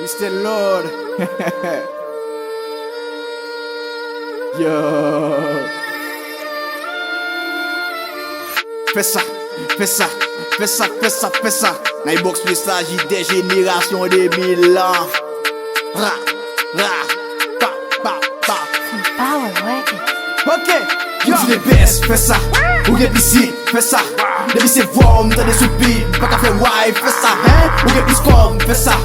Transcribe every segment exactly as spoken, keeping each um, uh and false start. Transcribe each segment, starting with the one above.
Mister Lord. Yo. Fè sa, fè sa, fè sa, fè sa, fè sa. Naybox mesaj de jenerasyon de mil an. Ra, ra, pa, pa, pa. Power Records. Ok, yo. Ou di de best, fè sa. Ou gen pisit, fè sa. Depi se vwa m tande sou beat, m pa ka fè way, fè sa, hein? Ou gen plis kòb, fè sa.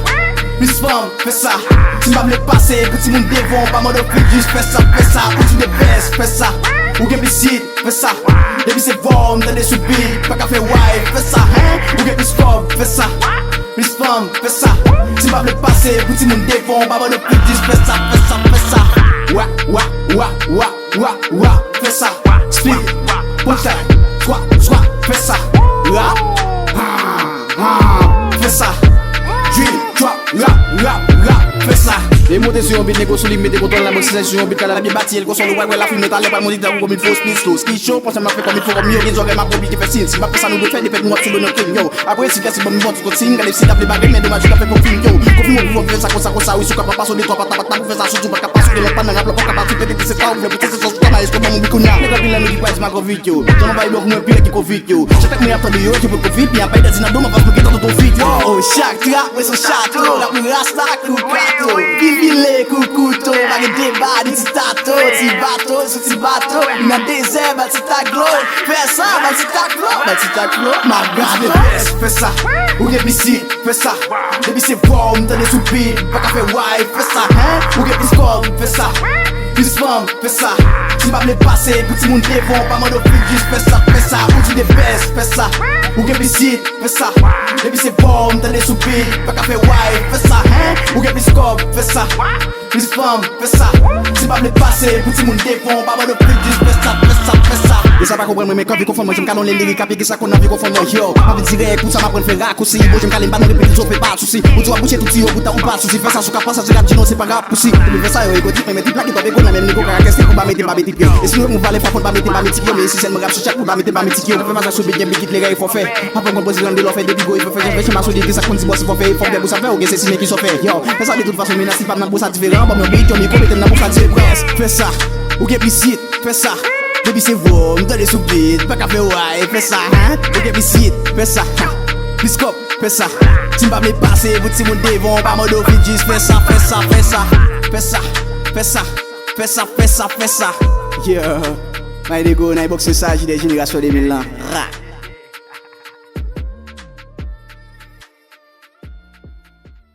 Plis fanm, fè sa. Si m pa vle pase pou timoun devan, pa mande w fil, jis fè sa, fè sa. Ou di de best, fè sa. Ou gen pisit, fè sa. Depi se vwa m tande sou beat, m pa ka fè way, fè sa, hein? Ou gen plis kòb, fè sa. Plis fanm, fè sa. Si m pa vle pase pou timoun devan, pa mande w fil, jis fè sa, fè sa, fè sa. Wa, wa, wa, wa. Rap, rap, fè sa. Spit, punchline, squat, squat, fè sa. Rap, ha, ha, fè sa. Drill, drop, rap, rap, rap, fè sa. E monte sou yon beat, nego sou li, mete kontwòl nan bòs, sou yon beat, kala byen bati, el konsòl, ou pa wè la fim, talè, pa monte tankou kòm il fo, speed slow, ski show, panse m ap fè kòm il fo, kòm yo gen zòrèy, m ap konplike fè sin. Si m ap fè sa, nou dwe fè, defèt, nou ap sou le nan king, yo. Apre, si kèsi ban m bon ti konsiy, gade si t ap le bagay, men domaj, li t ap fè konfim, yo. Konfim, ou pou fè sa, konsa, konsa, wi, si w ka pa pase, de twa, pa, pa, pa, pou fè sa, sou tou, pa ka pase, de lòt, pa nan rap, lòt, pa ka pase, pede, se sa, ou vle, pou se, se, se, se, maestro, ban m wi, kounye a. Nèg anpil nan nou ki pa di mago vit, yo. Jan nou bay blòk, mwen, pile ki konvit, yo. Chak tèt mwen ap tande, yo, ki pou konvit, pi apay, dèzi nan do, mwen, pas mwen, ki tande ton fit, yo. Oh, chak trap, mwen, se yon chato, rap, rasta, kou kato. Pi vile, kou kouto, pa gen deba, ni ti tato, ti bato, sou ti bato, nan dezè, ba ti taklo. Fè sa, ba ti taklo, ba ti taklo, m ap gato. Fè sa, ou gen pisit, fè sa. Depi se vwa w m tande sou beat, m pa ka fè way, fè sa, hein? Ou gen plis kòb, fè sa. Plis fanm, fè sa. Si m pa vle pase pou timoun devan, pa mande w fil, jis fè sa, fè sa. Ou di de best, fè sa. Ou gen pisit, fè sa. Depi se vwa w m tande sou beat, m pa ka fè way, fè sa, hein? Ou gen plis kòb, fè sa. Plis fanm, fè sa. Si m pa vle pase pou timoun devan, pa mande w fil, jis fè sa, fè sa, fè sa. Yo sa pa konprann mwen, men k anvi konfonn mwen, jan m ka lonle lirik, aplike sa konn anvi konfonn mwen, yo. Anvi dirèk, pou sa m aprann fè rakousi. Bon, jan m ka li m pa nan repete, zo fè pa sousi. Ou di w ap bouche tout tiyo, poutan ou pa sousi. Fè sa sou ka pase, se rap di non, se pa rap pousi. Pou m fè sa, yo, ego trip, men men trip la ki twòp ego nan menm nego karakè, se pou ba mete, ba mete pye. E si nou mouv ale fò, fò ba mete, ba mete pye, men si sèlman rap sou chat, pou ba mete, ba mete pye. Fè masak sou beat, gen beat ki klere, fò fè. Pa pran konpoz randel, fè depi go, fè fè, fè, fè, maso di ki sa konn di bò, se fò fè, fò fè, pou sa fè, ou gen se si men ki sò fè. Yo, fè sa de tout fason, men nan si pa m nan pou sa diferan, ban m yon beat, yon mikwo, mete m nan pou sa diferan. Fè sa, ou gen pisit, fè sa. Depi se vwa w m tande sou beat, pa ka fè way, fè sa, hein? Ou gen pisit, fè sa. Plis kòb, fè sa. Si m pa vle pase pou timoun devan, pa mande w fil, jis fè sa, fè sa, fè sa. Fè sa, fè sa, fè sa, fè sa, fè sa. Yeah. My nigga, Naybox mesaj de jenerasyon de mil lan. Ra.